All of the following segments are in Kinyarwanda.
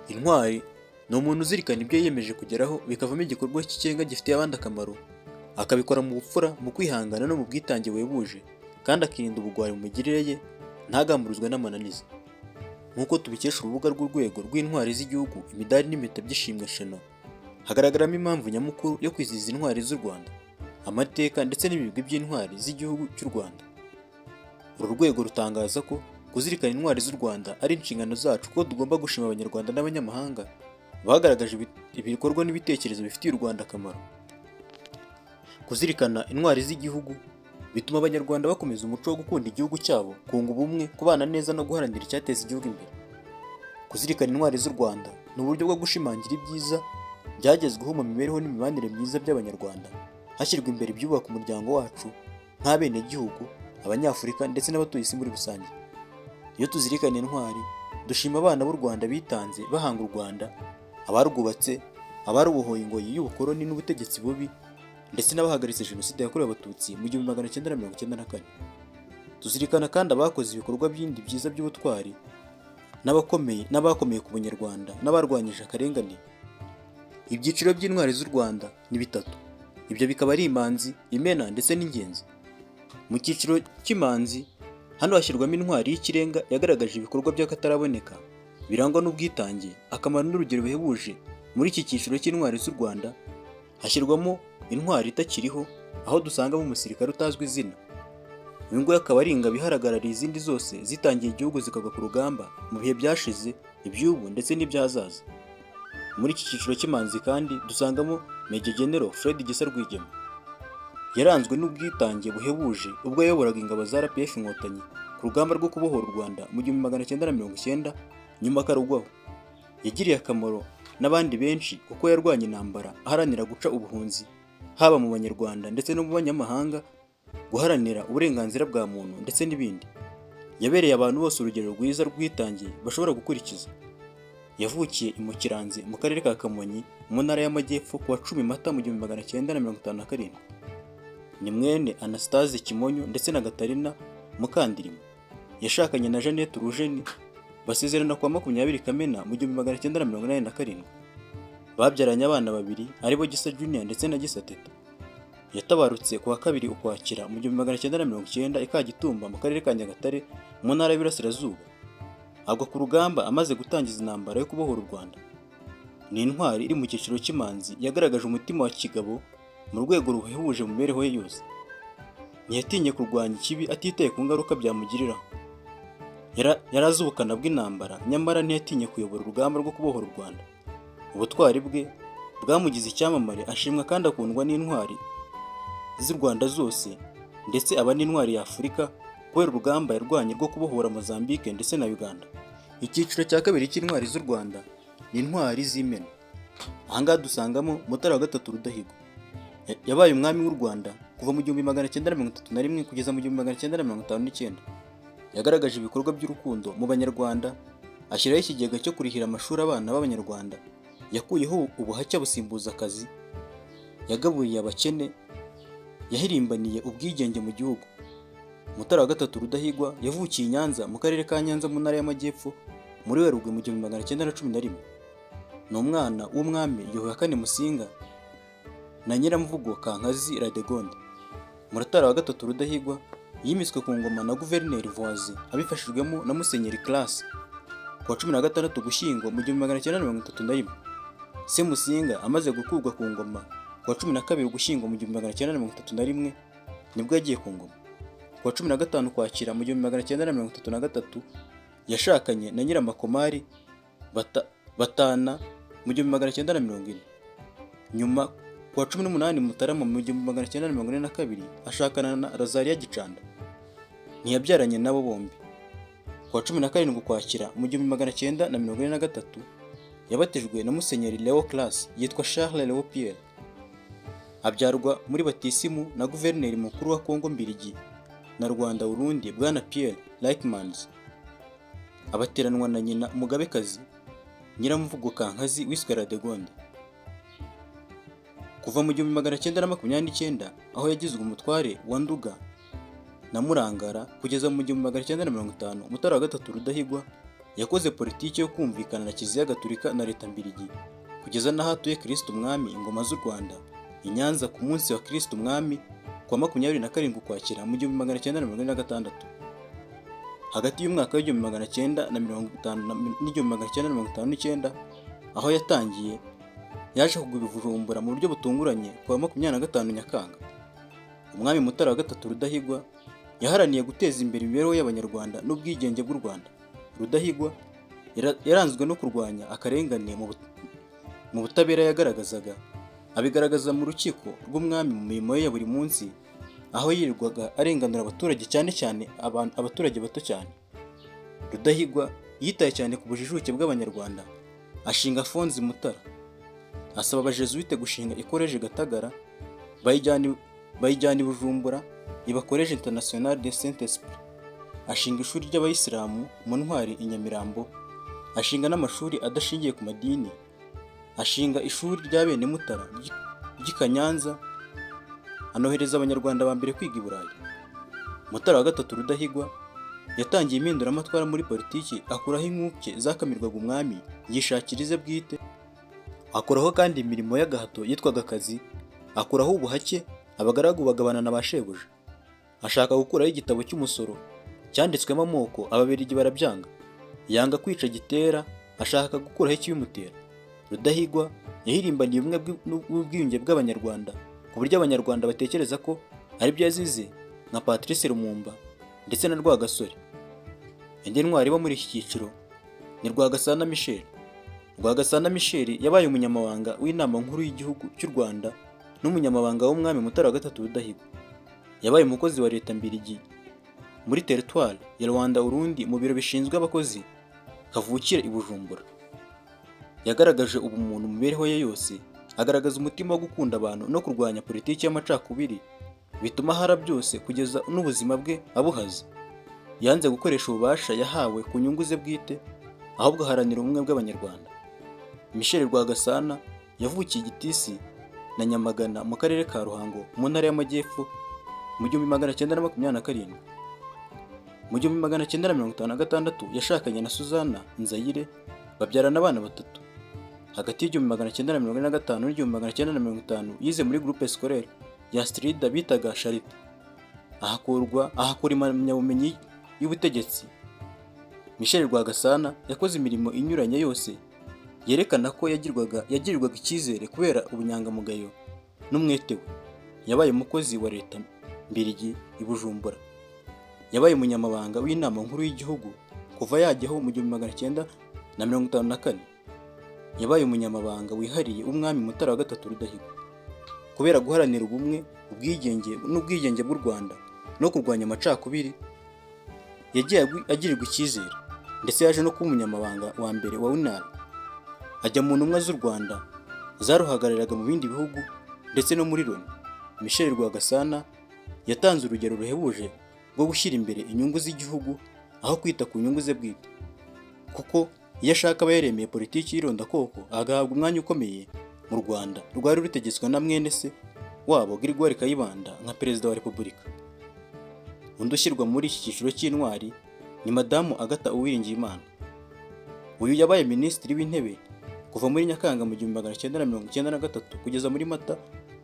Intwari ni umuntu uzirikana ibyo yiyemeje kugeraho, bikavamo igikorwa cy'ikirenga gifitiye abandi akamaro, akabikora mu bupfura, mu kwihangana no mu bwitange buhebuje, kandi akirinda ubugwari mu migirire ye, ntagamburuzwe n'amananiza. Nk'uko tubikesha urubuga rw'urwego rw'intwari z'igihugu, imidari n'impeta by'ishimwe Sheno, hagaragaramo impamvu nyamukuru yo kwizihiza intwari z'u Rwanda, amateka ndetse n'ibigwi by'intwari z'igihugu cy'u Rwanda. Uru rwego rutangaza ko kuzirikana intwari z'u Rwanda ari inshingano zacu, kuko tugomba gushima Abanyarwanda n'abanyamahanga bagaragaje ibikorwa n'ibitekerezo bifitiye u Rwanda akamaro. Kuzirikana intwari z'igihugu bituma Abanyarwanda bakomeza umuco wo gukunda igihugu cyabo, kunga ubumwe, kubana neza no guharanira icyateza igihugu imbere. Kuzirikana intwari z'u Rwanda ni uburyo bwo gushimangira ibyiza byagezweho mu mibereho n'imibanire myiza by'Abanyarwanda, hashyirwa imbere ibyubaka umuryango wacu nk'abenegihugu, Abanyafurika ndetse n'abatuye isi muri rusange. Iyo tuzirikana intwari, dushima abana b'u Rwanda bitanze bahanga u Rwanda, abarwubatse, abarubohoye ingoyi y'ubukoloni n'ubutegetsi bubi, ndetse n'abahagaritse Jenoside yakorewe Abatutsi mu 1994. Tuzirikana kandi abakoze ibikorwa bindi byiza by'ubutwari n'abakomeye n'abakomeye ku Bunyarwanda n'abarwanyije akarengane. Ibyiciro by'intwari z'u Rwanda ni bitatu, ibyo bikaba ari imanzi, imena ndetse n'ingenzi. Mu cyiciro cy'imanzi, hano hashyirwamo intwari y'ikirenga yagaragaje ibikorwa by'akataraboneka birangwa n'ubwitange, akamaro n'urugero bihebuje. Muri iki cyiciro cy'intwari z'u Rwanda hashyirwamo intwari itakiriho, aho dusangamo umusirikare utazwi izina. Uyu nguyu akaba ari ingabo ihagarariye izindi zose zitangiye igihugu zikagwa ku rugamba mu bihe byashize, iby'ubu ndetse n'iby'ahazaza. Muri iki cyiciro cy'imanzi kandi dusangamo Major General Fred Gisa Rwigema. Yaranzwe n'ubwitange buhebuje ubwo yayoboraga ingabo za RPF Inkotanyi ku rugamba rwo kubohora u Rwanda mu 1990, nyuma akarugwaho. Yagiriye akamaro n'abandi benshi kuko yarwanye intambara aharanira guca ubuhunzi haba mu Banyarwanda ndetse no mu banyamahanga, guharanira uburenganzira bwa muntu ndetse n'ibindi. Yabereye abantu bose urugero rwiza rw'ubwitange bashobora gukurikiza. Yavukiye i Mukiranzi mu karere ka Kamonyi mu ntara y'Amajyepfo ku wa 10 Mata mu 1957. Ni mwene Anastase Kimonyo ndetse na Gatarina Mukandirima. Yashakanye na Jeannette Urujeni, basezerana ku wa 20 Kamena mu 1987. Babyaranye abana babiri, aribo Gisa Junior ndetse na Gisa Teta. Yatabarutse ku wa 2 Ukwakira mu 1990 i Kagitumba mu karere ka Nyagatare mu ntara y'Iburasirazuba. Agwa ku rugamba amaze gutangiza intambara yo kubohora u Rwanda. Ni intwari iri mu cyiciro cy'imanzi yagaragaje umutima wa kigabo mu rwego ruhebuje mu mibereho ye yose. Ntiyatinye kurwanya ikibi atitaye ku ngaruka byamugiriraho. Yari azi ubukana bw'intambara, nyamara ntiyatinye kuyobora urugamba rwo kubohora u Rwanda. Ubutwari bwe bwamugize icyamamare, ashimwa kandi akundwa n'intwari z'u Rwanda zose, ndetse aba n'intwari ya Afurika kubera urugamba yarwanye rwo kubohora Mozambique ndetse na Uganda. Icyiciro cya kabiri cy'intwari z'u Rwanda ni intwari z'imena. Aha ngaha dusangamo Mutara wa III Rudahigwa. Yabaye umwami w'u Rwanda kuva mu 1931 kugeza mu 1959. Yagaragaje ibikorwa by'urukundo mu Banyarwanda, ashyiraho ikigega cyo kurihira amashuri abana b'Abanyarwanda, yakuyeho ubuhake abusimbuza akazi, yagaburiye abakene, yahirimbaniye ubwigenge mu gihugu. Mutara wa III Rudahigwa yavukiye i Nyanza mu karere ka Nyanza mu ntara y'Amajyepfo muri Werurwe mu 1911. Ni umwana w'umwami Yuhi wa kane Musinga na Nyiramvugo Kankazi Radegonde. Mutara wa III Rudahigwa yimitswe ku ngoma na Guverineri Voisin abifashijwemo na Musenyeri Classe ku wa 16 Ugushyingo mu 1931. Se Musinga amaze gukurwa ku ngoma ku wa 12 Ugushyingo mu 1931, nibwo yagiye ku ngoma. Ku wa 15 Ukwakira mu 1933 yashakanye na Nyiramakomari, batana mu 1940. Nyuma ku wa 18 Mutarama mu 1942 ashakana na Rozaliya Gicanda. Ntiyabyaranye nabo bombi. Ku wa 17 Ukwakira mu 1943 yabatijwe na Musenyeri Leo Classe, yitwa Charles Leo Pierre. Abyarwa muri batisimu na Guverineri mukuru wa Kongo Mbirigi na Rwanda Urundi, Bwana Pierre Ryckmans. Abateranwa na nyina Umugabekazi Nyiramvugo Kankazi wiswe Radegonde. Kuva mu 1929 aho yagizwe umutware wa Nduga na Murangara kugeza mu 1950, Mutara wa III Rudahigwa Yakoze politiki yo kumvikana na Kiliziya Gatolika na Leta Mbirigi, kugeza n'aho atuye Kristo Umwami ingoma z'u Rwanda i Nyanza ku munsi wa Kristo Umwami ku wa 27 Ukwakira mu 1946. Hagati y'umwaka w'1950 n'1959, aho yatangiye, yaje kugwa i Bujumbura mu buryo butunguranye ku wa 25 Nyakanga. Umwami Mutara wa Gatatu Rudahigwa yaharaniye guteza imbere imibereho y'Abanyarwanda n'ubwigenge bw'u Rwanda. Rudahigwa yaranzwe no kurwanya akarengane mu butabera, yagaragazaga abigaragaza mu rukiko rw'umwami, mu mirimo ye ya buri munsi, aho yirirwaga arenganura abaturage, cyane cyane abaturage bato cyane. Rudahigwa yitaye cyane ku bujijuke bw'Abanyarwanda, ashinga Fonds Mutara, asaba Abajesuite gushinga Ikoleje Gatagara, bayijyana i Bujumbura iba Collège International de Saint Esprit, ashinga ishuri ry'Abayisilamu mu Ntwari i Nyamirambo, ashinga n'amashuri adashingiye ku madini, ashinga ishuri rya bene Mutara ry'i Kanyanza, anohereza Abanyarwanda ba mbere kwiga i Burayi. Mutara wa Gatatu Rudahigwa yatangiye impinduramatwara muri politiki, akuraho inkuke zakamirwaga umwami, yishakira ize bwite, akuraho kandi imirimo y'agahato yitwaga akazi, akuraho ubuhake, abagaragu bagabana na ba shebuja, ashaka gukuraho igitabo cy'umusoro cyanditswemo amoko, Ababiligi barabyanga, yanga kwica Gitera, ashaka gukuraho ikibimutera. Rudahigwa yahirimbaniye ubumwe n'ubwiyunge bw'Abanyarwanda, ku buryo Abanyarwanda batekereza ko aribyo yazize, nka Patrice Lumumba ndetse na Rwagasore. Indi ntwari iba muri iki cyiciro ni Rwagasana Michel. Rwagasana Michel yabaye umunyamabanga w'Inama Nkuru y'Igihugu cy'u Rwanda n'umunyamabanga w'Umwami Mutara wa Gatatu Rudahigwa. Yabaye umukozi wa Leta Mbirigi muri Teritwari ya Rwanda Urundi, mu biro bishinzwe abakozi kavukire i Bujumbura. Yagaragaje ubumuntu mu mibereho ye yose, agaragaza umutima wo gukunda abantu no kurwanya politiki y'amacakubiri, bituma ahara byose kugeza n'ubuzima bwe abuhaze. Yanze gukoresha ububasha yahawe ku nyungu ze bwite, ahubwo aharanira ubumwe bw'Abanyarwanda. Michel Rwagasana yavukiye Gitisi na Nyamagana mu karere ka Ruhango mu Ntara y'Amajyepfo mu 1927. Mu 1956 yashakanye na Suzana Nzayire, babyarana abana batatu. Hagati y'1945 n'1950 yize muri Groupe Scolaire ya Astrida bitaga Charité, ahakura impamyabumenyi y'ubutegetsi. Michel Rwagasana yakoze imirimo inyuranye yose yerekana ko yagirirwaga icyizere kubera ubunyangamugayo n'umwete we. Yabaye umukozi wa Leta Mbirigi i Bujumbura. Yabaye umunyamabanga w'Inama Nkuru y'Igihugu kuva yajyaho mu 1954. Yabaye umunyamabanga wihariye w'Umwami Mutara wa Gatatu Rudahigwa. Kubera guharanira ubumwe, ubwigenge n'ubwigenge bw'u Rwanda no kurwanya amacakubiri, yagiye agirirwa icyizere, ndetse yaje no kuba umunyamabanga wa mbere wa UNAR, ajya mu ntumwa z'u Rwanda zaruhagarariraga mu bindi bihugu ndetse no muri Loni. Michel Rwagasana yatanze urugero ruhebuje rwo gushyira imbere inyungu z'igihugu aho kwita ku nyungu ze bwite, kuko iyo ashaka aba yaremeye politiki y'irondakoko, agahabwa umwanya ukomeye mu Rwanda rwari rutegetswe na mwene se wabo Gregoire Kayibanda nka Perezida wa Repubulika. Undi ushyirwa muri iki cyiciro cy'intwari ni Madamu Agatha Uwiringiyimana. Uyu yabaye Minisitiri w'Intebe kuva muri Nyakanga mu 1993 kugeza muri Mata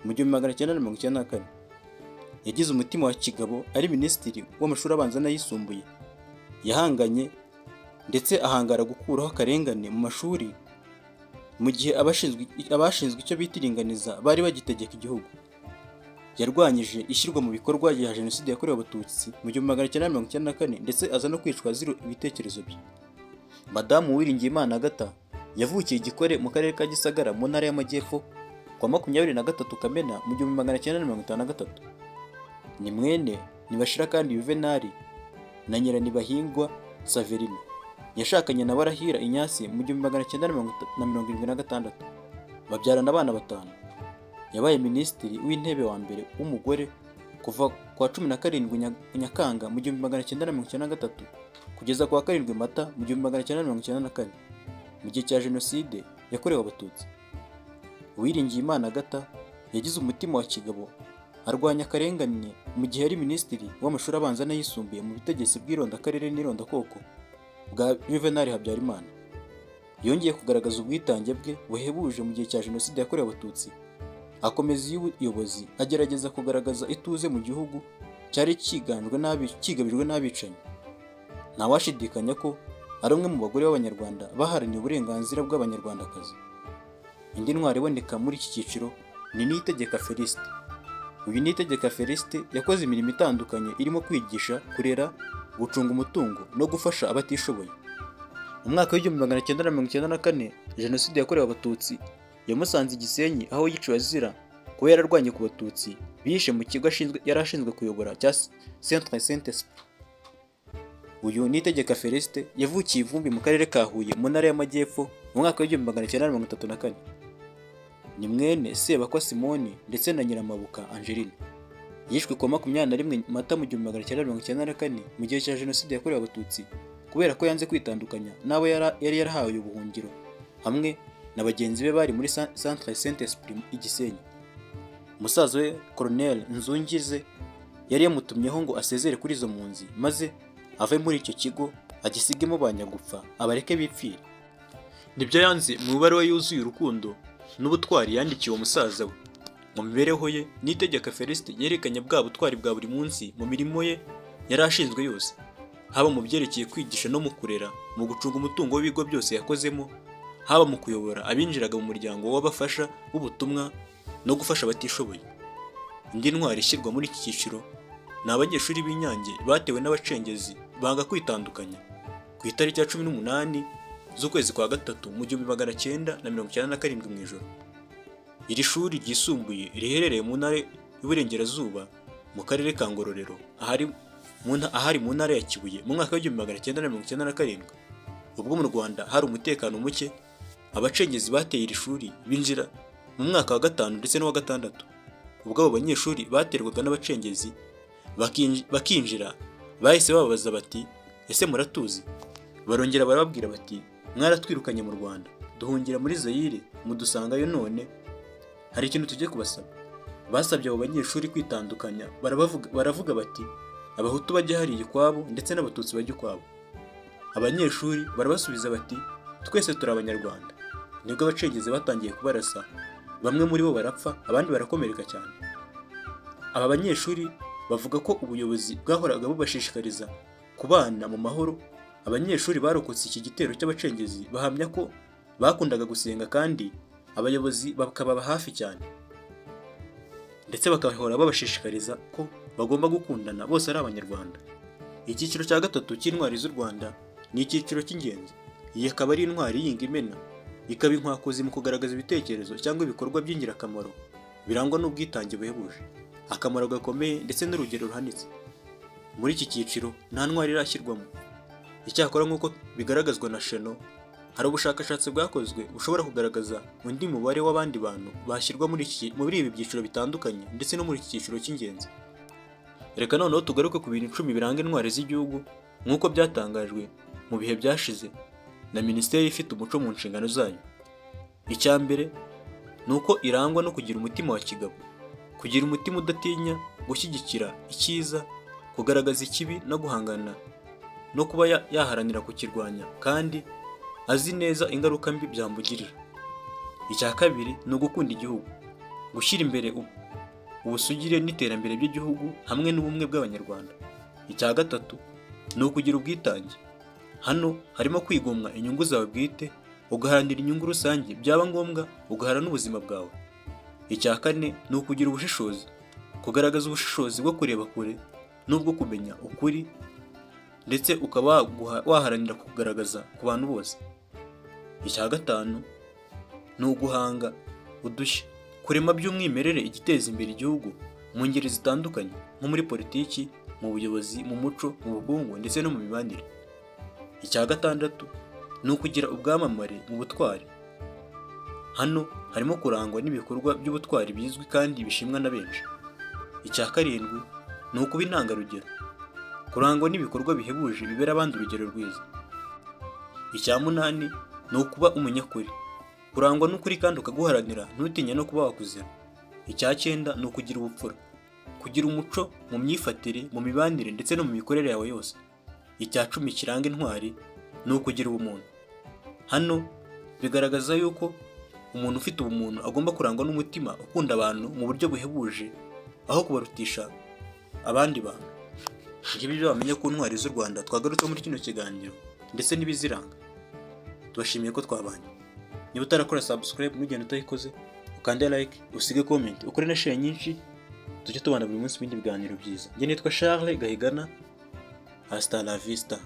mu 1994. Yagize umutima wa kigabo ari Minisitiri w'Amashuri abanza n'ayisumbuye. Yahanganye ndetse ahangara gukuraho akarengane mu mashuri mu gihe abashinzwe icyo bita iringaniza bari bagitegeka igihugu. Yarwanyije ishyirwa mu bikorwa rya Jenoside yakorewe Abatutsi mu 1994, ndetse aza no kwicwa azira ibitekerezo bye. Madamu Uwiringiyimana Agatha yavukiye i Gikore mu karere ka Gisagara mu Ntara y'Amajyepfo ku wa 23 Kamena mu 1953. Ni mwene Nibashira kandi Yuvenali na Nyiranibahingwa Saverina. Yashakanye na Barahira Ignace mu 1976, babyarana abana batanu. Yabaye Minisitiri w'Intebe wa mbere w'umugore kuva ku wa 17 Nyakanga mu 1993 kugeza ku wa 7 Mata mu 1994, mu gihe cya Jenoside yakorewe Abatutsi. Uwiringiyimana Agatha yagize umutima wa kigabo, arwanya akarengane mu gihe yari Minisitiri w'Amashuri abanza n'ayisumbuye mu butegetsi bw'irondakarere n'irondakoko. bwa Juvenal Habyarimana. Yongeye kugaragaza ubwitange bwe buhebuje mu gihe cya Jenoside yakorewe Abatutsi, akomeza iy'ubuyobozi, agerageza kugaragaza ituze mu gihugu cyari kigabijwe n'abicanyi. Ntawashidikanya ko ari umwe mu bagore b'Abanyarwanda baharaniye uburenganzira bw'Abanyarwandakazi. Indi ntwari iboneka muri iki cyiciro ni Niyitegeka Felicite. Uyu Niyitegeka Felicite yakoze imirimo itandukanye irimo kwigisha, kurera, gucunga umutungo no gufasha abatishoboye. Mu mwaka w'1994, Jenoside yakorewe Abatutsi yamusanze i Gisenyi, aho yiciwe azira kuba yararwanye ku Batutsi bihishe mu kigo yari ashinzwe kuyobora cya Centre Saint Esprit. Uyu Niyitegeka Felicite yavukiye i Vumbi mu karere ka Huye mu ntara y'Amajyepfo mu mwaka w'1934. Ni mwene Sebakwa Simoni ndetse na Nyiramabuka Angeline. Yishwe ku wa 21 Mata mu 1994 mu gihe cya Jenoside yakorewe Abatutsi, kubera ko yanze kwitandukanya n'abo yari yarahawe ubuhungiro hamwe na bagenzi be bari muri Centre Saint Esprit i Gisenyi. Musaza we Colonel Nzungize yari yamutumyeho ngo asezere kuri izo mpunzi, maze ave muri icyo kigo agisigemo ba nyagupfa, abareke bipfire. Nibyo yanze mu ibaruwa yuzuye urukundo n'ubutwari yandikiye uwo musaza we. Mu mibereho ye, Niyitegeka Felicite yerekanye bwa butwari bwa buri munsi mu mirimo ye yari ashinzwe yose, haba mu byerekeye kwigisha no mu kurera, mu gucunga umutungo w'ibigo byose yakozemo, haba mu kuyobora abinjiraga mu muryango w'abafasha b'ubutumwa no gufasha abatishoboye. Indi ntwari ishyirwa muri iki cyiciro ni abanyeshuri b'Inyange batewe n'abacengezi banga kwitandukanya ku itariki ya 18 z'ukwezi kwa gatatu mu 1997 mu ijoro. Iri shuri ryisumbuye riherereye mu ntara y'Uburengerazuba mu karere ka Ngororero, ahari mu ntara ya Kibuye. Mu mwaka w'1997, ubwo mu Rwanda hari umutekano muke, abacengezi bateye iri shuri binjira mu mwaka wa gatanu ndetse n'uwa gatandatu. Ubwo abo banyeshuri baterwaga n'abacengezi bakinjira, bahise bababaza bati: "Ese muratuzi?" Barongera barababwira bati: "Mwaratwirukanye mu Rwanda, duhungira muri Zayire, mudusangayo, none hari ikintu tugiye kubasaba." Basabye abo banyeshuri kwitandukanya, baravuga bati: "Abahutu bajya hariya ukwabo ndetse n'Abatutsi bajya ukwabo." Abanyeshuri barabasubiza bati: "Twese turi Abanyarwanda." Nibwo abacengezi batangiye kubarasa, bamwe muri bo barapfa, abandi barakomereka cyane. Aba banyeshuri bavuga ko ubuyobozi bwahoraga bubashishikariza kubana mu mahoro. Abanyeshuri barokotse iki gitero cy'abacengezi bahamya ko bakundaga gusenga kandi abayobozi bakababa hafi cyane, ndetse bagahora babashishikariza ko bagomba gukundana, bose ari Abanyarwanda. Icyiciro cya gatatu cy'intwari z'u Rwanda ni icyiciro cy'ingenzi. Iyi akaba ari intwari yinga imena, ikaba inkwakuzi mu kugaragaza ibitekerezo cyangwa ibikorwa by'ingirakamaro birangwa n'ubwitange buhebuje, akamaro gakomeye ndetse n'urugero ruhanitse. Muri iki cyiciro nta ntwari irashyirwamo. Icyakora, nk'uko bigaragazwa na Sheno, hari ubushakashatsi bwakozwe bushobora kugaragaza undi mubare w'abandi bantu bashyirwa muri ibi byiciro bitandukanye ndetse no muri iki cyiciro cy'ingenzi. Reka noneho tugaruke ku bintu 10 biranga intwari z'igihugu nk'uko byatangajwe mu bihe byashize na Minisiteri ifite umuco mu nshingano zayo. Icya mbere ni uko irangwa no kugira umutima wa kigabo, kugira umutima udatinya gushyigikira icyiza, kugaragaza ikibi no guhangana no kuba yaharanira kukirwanya kandi azi neza ingaruka mbi byamugirira. Icya kabiri ni ugukunda igihugu, gushyira imbere ubusugire n'iterambere by'igihugu hamwe n'ubumwe bw'Abanyarwanda. Icya gatatu ni ukugira ubwitange. Hano harimo kwigomwa inyungu zawe bwite, ugaharanira inyungu rusange, byaba ngombwa ugahara n'ubuzima bwawe. Icya kane ni ukugira ubushishozi, kugaragaza ubushishozi bwo kureba kure n'ubwo kumenya ukuri, ndetse ukaba waharanira kugaragaza ku bantu bose. Icya gatanu ni uguhanga udushya, kurema by'umwimerere igiteza imbere igihugu mu ngeri zitandukanye, nko muri politiki, mu buyobozi, mu muco, mu bukungu ndetse no mu mibanire. Icya gatandatu ni ukugira ubwamamare mu butwari. Hano harimo kurangwa n'ibikorwa by'ubutwari bizwi kandi bishimwa na benshi. Icya karindwi ni ukuba intangarugero, kurangwa n'ibikorwa bihebuje bibera abandi urugero rwiza. Icya munani ni ukuba umunyakuri, kurangwa n'ukuri kandi ukaguharanira, ntutinye no kuba wakuzira. Icya cyenda ni ukugira ubupfura, kugira umuco mu myifatire, mu mibanire ndetse no mu mikorere yawe yose. Icya 10 kiranga intwari ni ukugira ubumuntu. Hano bigaragaza yuko umuntu ufite ubumuntu agomba kurangwa n'umutima ukunda abantu mu buryo buhebuje, aho kubarutisha abandi bantu. Ngibi ibyo wamenya ku ntwari z'u Rwanda twagarutseho muri kino kiganiro ndetse n'ibiziranga. Tubashimiye ko twabanye. Niba utarakora subscribe, ntugende utayikoze. Ukande like, usige comment, ukore na share nyinshi, tujye tubana buri munsi ibindi biganiro byiza. Njye nitwa Charles Gahigana. Hasta la vista.